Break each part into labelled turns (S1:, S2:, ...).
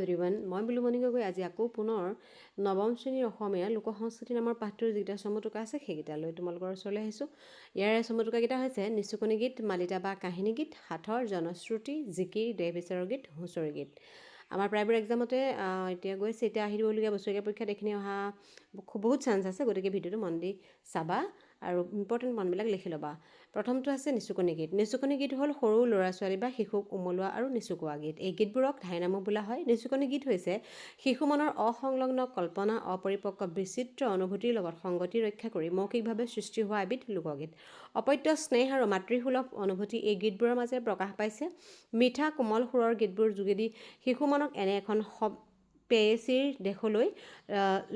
S1: Everyone, মই বুলুমণি গগৈ। আজি আকৌ পুনৰ নৱম শ্ৰেণীৰ অসমীয়া লোক সংস্কৃতি নামৰ পাঠটোৰ যিকেইটা চমুটোকা আছে, সেইকেইটা লৈ তোমালোকৰ ওচৰলৈ আহিছোঁ। ইয়াৰে চমুটোকাকেইটা হৈছে নিচুকনি গীত, মালিতা বা কাহিনী গীত, সাঁথৰ, জনশ্ৰুতি, জিকিৰ, দেহ বিচাৰৰ গীত, হুঁচৰি গীত। আমাৰ প্ৰায়বোৰ এক্সামতে এতিয়া গৈছে। এতিয়া আহি দিবলগীয়া বছৰেকীয়া পৰীক্ষাত এইখিনি অহা খুব বহুত চান্স আছে। গতিকে ভিডিঅ'টো মন দি চাবা আৰু ইম্পৰ্টেণ্ট পইণ্টবিলাক লিখি ল'বা। প্ৰথমটো আছে নিচুকনি গীত। নিচুকনি গীত হ'ল সৰু ল'ৰা ছোৱালী বা শিশুক ওমলোৱা আৰু নিচুকোৱা গীত। এই গীতবোৰক ধাইনামো বোলা হয়। নিচুকনি গীত হৈছে শিশু মনৰ অসংলগ্ন কল্পনা, অপৰিপক্ক বিচিত্ৰ অনুভূতিৰ লগত সংগতি ৰক্ষা কৰি মৌখিকভাৱে সৃষ্টি হোৱা এবিধ লোকগীত। অপত্য স্নেহ আৰু মাতৃসুলভ অনুভূতি এই গীতবোৰৰ মাজেৰে প্ৰকাশ পাইছে। মিঠা কোমল সুৰৰ গীতবোৰ যোগেদি শিশু মনক এনে এখন প্ৰেয়সীৰ দেশলৈ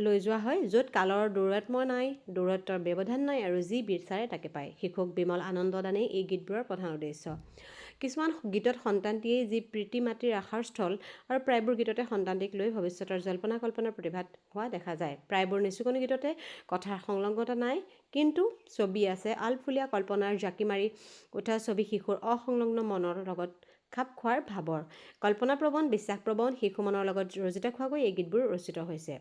S1: লৈ যোৱা হয়, য'ত কালৰ দৌৰাত্ম্য নাই, দূৰত্বৰ ব্যৱধান নাই আৰু যি বিচাৰে তাকে পায়। শিশুক বিমল আনন্দ দানেই এই গীতবোৰৰ প্ৰধান উদ্দেশ্য। কিছুমান গীতত সন্তানটিয়েই যি পিতৃ মাতৃৰ আশাৰ স্থল আৰু প্ৰায়বোৰ গীততে সন্তানটিক লৈ ভৱিষ্যতৰ জল্পনা কল্পনাৰ প্ৰতিভাত হোৱা দেখা যায়। প্ৰায়বোৰ নিচুকনি গীততে কথাৰ সংলগ্নতা নাই, কিন্তু ছবি আছে। আলফুলীয়া কল্পনাৰ জাকি মাৰি উঠা ছবি শিশুৰ অসংলগ্ন মনৰ লগত খাপ খোৱাৰ ভাৱৰ। কল্পনাপ্ৰৱণ, বিশ্বাসপ্ৰৱণ শিশু মনৰ লগত ৰজিতা খোৱাকৈ এই গীতবোৰ ৰচিত হৈছে।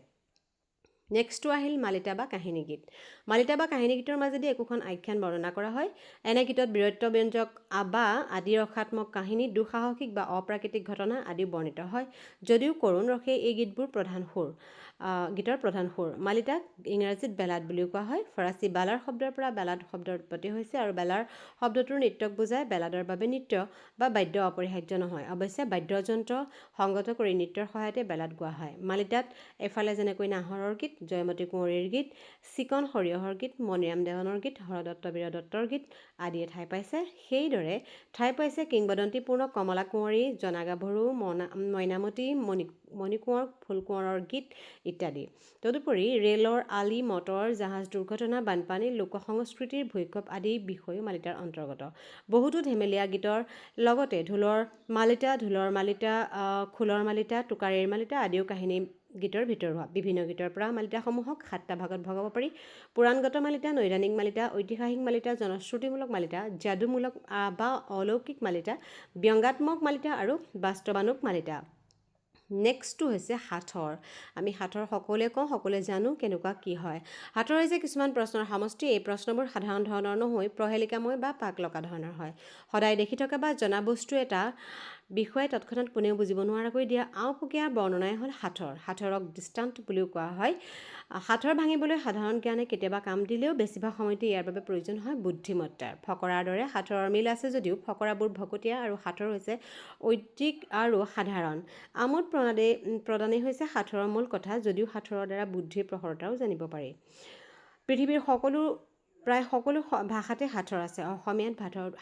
S1: নেক্সটটো আহিল মালিতা বা কাহিনী গীত। মালিতা বা কাহিনী গীতৰ মাজেদি একোখন আখ্যান বৰ্ণনা কৰা হয়। এনে গীতত বীৰত্বব্যঞ্জক বা আদি ৰসাত্মক কাহিনী, দুঃসাহসিক বা অপ্ৰাকৃতিক ঘটনা আদি বৰ্ণিত হয় যদিও কৰুণ ৰসেই এই গীতবোৰ প্ৰধান সুৰ, গীতৰ প্ৰধান সুৰ। মালিতাক ইংৰাজীত বেলাড বুলিও কোৱা হয়। ফৰাচী বালাৰ শব্দৰ পৰা বেলাড শব্দৰ উৎপত্তি হৈছে আৰু বেলাৰ শব্দটোৰ নৃত্যক বুজায়। বেলাডৰ বাবে নৃত্য বা বাদ্য অপৰিহাৰ্য নহয়। অৱশ্যে বাদ্যযন্ত্ৰ সংগত কৰি নৃত্যৰ সহায়তে বেলাড গোৱা হয়। মালিতাত এফালে যেনেকৈ নাহৰৰ গীত, জয়মতী কুঁৱৰীৰ গীত, চিকন সৰিয়হৰ গীত, মণিৰাম দেৱানৰ গীত, হৰদত্ত বীৰদত্তৰ গীত আদিয়ে ঠাই পাইছে, সেইদৰে ঠাই পাইছে কিংবদন্তিপূৰ্ণ কমলা কুঁৱৰী, জনা গাভৰু, মনা মইনামতী, মণিকোঁৱৰ, ফুলকোঁৱৰৰ গীত ইত্যাদি। তদুপৰি ৰেলৰ আলি, মটৰ জাহাজ দুৰ্ঘটনা, বানপানী, লোক সংস্কৃতিৰ ভূঁইকঁপ আদি বিষয়ো মালিতাৰ অন্তৰ্গত। বহুতো ধেমেলীয়া গীতৰ লগতে ঢোলৰ মালিতা, খোলৰ মালিতা, টোকাৰীৰ মালিতা আদিও কাহিনী গীতৰ ভিতৰুৱা। বিভিন্ন গীতৰ পৰা মালিতাসমূহক সাতটা ভাগত ভগাব পাৰি: পুৰাণগত মালিতা, নৈদানিক মালিতা, ঐতিহাসিক মালিতা, জনশ্ৰুতিমূলক মালিতা, যাদুমূলক বা অলৌকিক মালিতা, ব্যংগাত্মক মালিতা আৰু বাস্তৱানুগ মালিতা। নেক্সটটো হৈছে সাঁথৰ। আমি সাঁথৰ সকলোৱে কওঁ, সকলোৱে জানো কেনেকুৱা কি হয়। সাঁথৰ হৈছে কিছুমান প্ৰশ্নৰ সমষ্টি। এই প্ৰশ্নবোৰ সাধাৰণ ধৰণৰ নহৈ প্ৰহেলিকাময় বা পাক লগা ধৰণৰ হয়। সদায় দেখি থকা বা জনা বস্তু এটা বিষয়ে তৎক্ষণাত কোনেও বুজিব নোৱাৰাকৈ দিয়া আওপকীয়া বৰ্ণনাই হ'ল সাঁথৰ। সাঁথৰক দৃষ্টান্ত বুলিও কোৱা হয়। সাঁথৰ ভাঙিবলৈ সাধাৰণ জ্ঞানে কেতিয়াবা কাম দিলেও বেছিভাগ সময়তে ইয়াৰ বাবে প্ৰয়োজন হয় বুদ্ধিমত্তাৰ। ফকৰাৰ দৰে সাঁথৰৰ মিল আছে যদিও ফকৰাবোৰ ভকতীয়া আৰু সাঁথৰ হৈছে ঐতিক আৰু সাধাৰণ। আমোদ প্ৰদানেই হৈছে সাঁথৰৰ মূল কথা যদিও সাঁথৰৰ দ্বাৰা বুদ্ধিৰ প্ৰখৰতাও জানিব পাৰি। পৃথিৱীৰ প্ৰায় সকলো ভাষাতে সাঁথৰ আছে। অসমীয়াত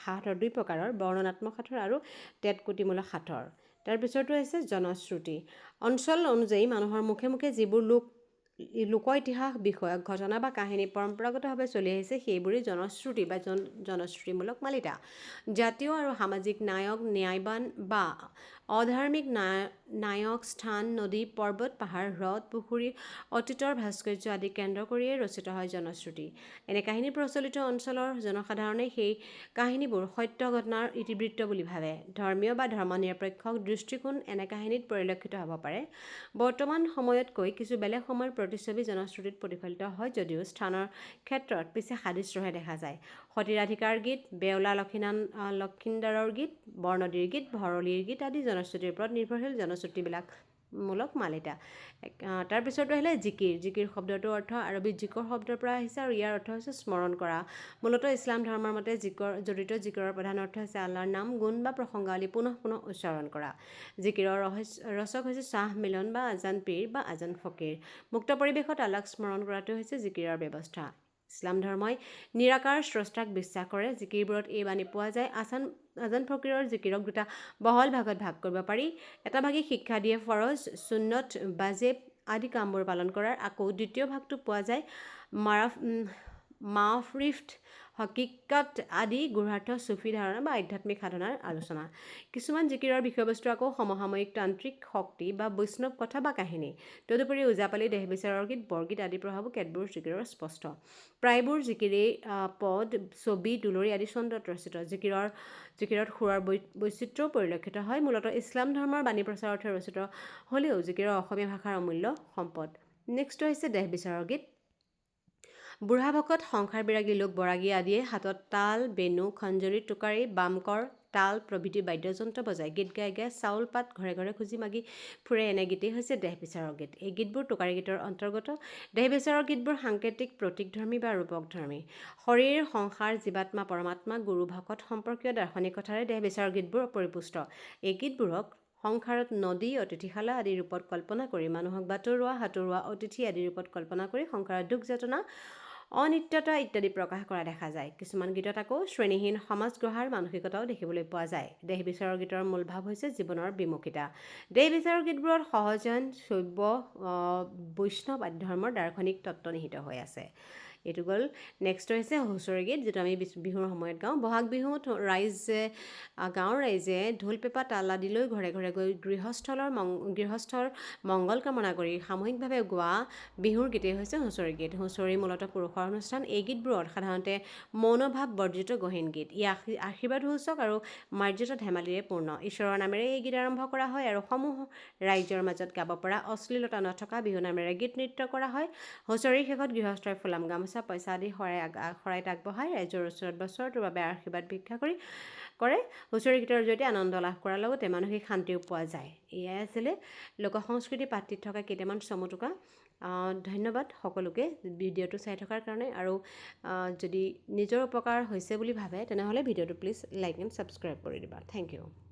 S1: সাঁথৰ দুই প্ৰকাৰৰ: বৰ্ণনাত্মক সাঁথৰ আৰু টেটকুটিমূলক সাঁথৰ। তাৰপিছৰটো হৈছে জনশ্ৰুতি। অঞ্চল অনুযায়ী মানুহৰ মুখে মুখে যিবোৰ লোক লোক ইতিহাস বিষয়ক ঘটনা বা কাহিনী পৰম্পৰাগতভাৱে চলি আহিছে, সেইবোৰেই জনশ্ৰুতি বা জনশ্ৰুতিমূলক মালিতা। জাতীয় আৰু সামাজিক নায়ক, ন্যায়বান বা অধাৰ্মিক নায়ক, স্থান, নদী, পৰ্বত, পাহাৰ, হ্ৰদ, পুখুৰী, অতীতৰ ভাস্কৰ্য আদি কেন্দ্ৰ কৰিয়েই ৰচিত হয় জনশ্ৰুতি। এনে কাহিনী প্ৰচলিত অঞ্চলৰ জনসাধাৰণে সেই কাহিনীবোৰ সত্য ঘটনাৰ ইতিবৃত্ত বুলি ভাবে। ধৰ্মীয় বা ধৰ্মনিৰপেক্ষ দৃষ্টিকোণ এনে কাহিনীত পৰিলক্ষিত হ'ব পাৰে। বৰ্তমান সময়তকৈ কিছু বেলেগ সময়ৰ প্ৰতিচ্ছবি জনশ্ৰুতিত প্ৰতিফলিত হয় যদিও স্থানৰ ক্ষেত্ৰত পিছে সাদৃশ্যহে দেখা যায়। সতীৰাধিকাৰ গীত, বেউলা লখিন্দৰৰ গীত, বৰনদীৰ গীত, ভৰলীৰ গীত আদি জনশ্ৰুতিৰ ওপৰত নিৰ্ভৰশীল জনশ্ৰুতিবিলাক মূলক মালিতা। তাৰপিছৰটো আহিলে জিকিৰ। জিকিৰ শব্দটোৰ অৰ্থ আৰবী জিকৰ শব্দৰ পৰা আহিছে আৰু ইয়াৰ অৰ্থ হৈছে স্মৰণ কৰা। মূলতঃ ইছলাম ধৰ্মৰ মতে জিকৰ জড়িত জিকিৰৰ প্ৰধান অৰ্থ হৈছে আল্লাহৰ নাম, গুণ বা প্ৰসংগাৱলী পুনঃ পুনঃ উচ্চাৰণ কৰা। জিকিৰৰ ৰহস্য ৰচক হৈছে শ্বাহ মিলন বা আজান পীৰ বা আজান ফকীৰ। মুক্ত পৰিৱেশত আল্লাহক স্মৰণ কৰাটো হৈছে জিকিৰৰ ব্যৱস্থা। ইছলাম ধৰ্মই নিৰাকাৰ স্ৰষ্টাক বিশ্বাস কৰে। জিকিৰবোৰত এই বাণী পোৱা যায়। আজান ফকীৰৰ জিকিৰক দুটা বহল ভাগত ভাগ কৰিব পাৰি। এটা ভাগে শিক্ষা দিয়ে ফৰজ, চুন্নত, বাজেব আদি কামবোৰ পালন কৰাৰ। আকৌ দ্বিতীয় ভাগটো পোৱা যায় মাৰাফ মাফৰিফট, হকীকত আদি গূঢ়াৰ্থ চুফী ধাৰণা বা আধ্যাত্মিক সাধনাৰ আলোচনা। কিছুমান জিকিৰৰ বিষয়বস্তু আকৌ সমসাময়িক তান্ত্ৰিক শক্তি বা বৈষ্ণৱ কথা বা কাহিনী। তদুপৰি ওজাপালি, দেহ বিচাৰৰ গীত, বৰগীত আদিৰ প্ৰভাৱো কেতবোৰ জিকিৰৰ স্পষ্ট। প্ৰায়বোৰ জিকিৰেই পদ, ছবি, দুলৰি আদি ছন্দত ৰচিত। জিকিৰত সুৰৰ বৈচিত্ৰ্যও পৰিলক্ষিত হয়। মূলতঃ ইছলাম ধৰ্মৰ বাণী প্ৰচাৰাৰ্থে ৰচিত হ'লেও জিকিৰৰ অসমীয়া ভাষাৰ অমূল্য সম্পদ। নেক্সট হৈছে দেহ বিচাৰৰ গীত। বুঢ়া ভকত, সংসাৰ বিৰাগী লোক, বৰাগী আদিয়ে হাতত তাল, বেণু, খঞ্জৰী, টোকাৰী, বামকৰ, তাল প্ৰভৃতি বাদ্যযন্ত্ৰ বজাই গীত গাই গাই চাউল পাত ঘৰে ঘৰে খুজি মাগি ফুৰে। এনে গীতেই হৈছে দেহ বিচাৰৰ গীত। এই গীতবোৰ টোকাৰী গীতৰ অন্তৰ্গত। দেহ বিচাৰৰ গীতবোৰ সাংকেতিক, প্ৰতীকধৰ্মী বা ৰূপকধৰ্মী। শৰীৰ, সংসাৰ, জীৱাত্মা, পৰমাত্মা, গুৰু, ভকত সম্পৰ্কীয় দাৰ্শনিক কথাৰে দেহ বিচাৰৰ গীতবোৰ পৰিপুষ্ট। এই গীতবোৰক সংসাৰত নদী, অতিথিশালা আদি ৰূপত কল্পনা কৰি মানুহক বাটৰুৱা, হাতৰুৱা, অতিথি আদি ৰূপত কল্পনা কৰি সংসাৰৰ দুখ যাতনা, অনিত্যতা ইত্যাদি প্ৰকাশ কৰা দেখা যায়। কিছুমান গীতত আকৌ শ্ৰেণীহীন সমাজ গঢ়াৰ মানসিকতাও দেখিবলৈ পোৱা যায়। দেহ বিচাৰৰ গীতৰ মূল ভাৱ হৈছে জীৱনৰ বিমুখিতা। দেহ বিচাৰৰ গীতবোৰত সহজৈন, শৈৱ, বৈষ্ণৱ আদি ধৰ্মৰ দাৰ্শনিক তত্ত্ব নিহিত হৈ আছে। এইটো গ'ল। নেক্সট হৈছে হুঁচৰি গীত, যিটো আমি বিহুৰ সময়ত গাওঁ। বহাগ বিহুত ৰাইজে, গাঁৱৰ ৰাইজে ঢোল, পেঁপা, তাল আদি লৈ ঘৰে ঘৰে গৈ গৃহস্থৰ মংগল কামনা কৰি সামূহিকভাৱে গোৱা বিহুৰ গীতেই হৈছে হুঁচৰি গীত। হুঁচৰি মূলতঃ পুৰুষৰ অনুষ্ঠান। এই গীতবোৰত সাধাৰণতে মৌনভাৱ বৰ্জিত গহীন গীত। ই আশীৰ্বাদসূচক আৰু মাৰ্জিত ধেমালিৰে পূৰ্ণ। ঈশ্বৰৰ নামেৰে এই গীত আৰম্ভ কৰা হয় আৰু সমূহ ৰাইজৰ মাজত গাব পৰা অশ্লীলতা নথকা বিহু নামেৰে গীত নৃত্য কৰা হয়। হুঁচৰিৰ শেষত গৃহস্থই ফুলাম গামোচা, পইচা আদি শৰাইত আগবঢ়াই ৰাইজৰ ওচৰত বছৰটোৰ বাবে আশীৰ্বাদ ভিক্ষা কৰে। হুঁচৰি গীতৰ জৰিয়তে আনন্দ লাভ কৰাৰ লগতে মানসিক শান্তিও পোৱা যায়। এয়াই আছিলে লোক সংস্কৃতি পাঠটিত থকা কেইটামান চমু টোকা। ধন্যবাদ সকলোকে ভিডিঅ'টো চাই থকাৰ কাৰণে, আৰু যদি নিজৰ উপকাৰ হৈছে বুলি ভাবে তেনেহ'লে ভিডিঅ'টো প্লিজ লাইক এণ্ড ছাবস্ক্ৰাইব কৰি দিবা। Thank you.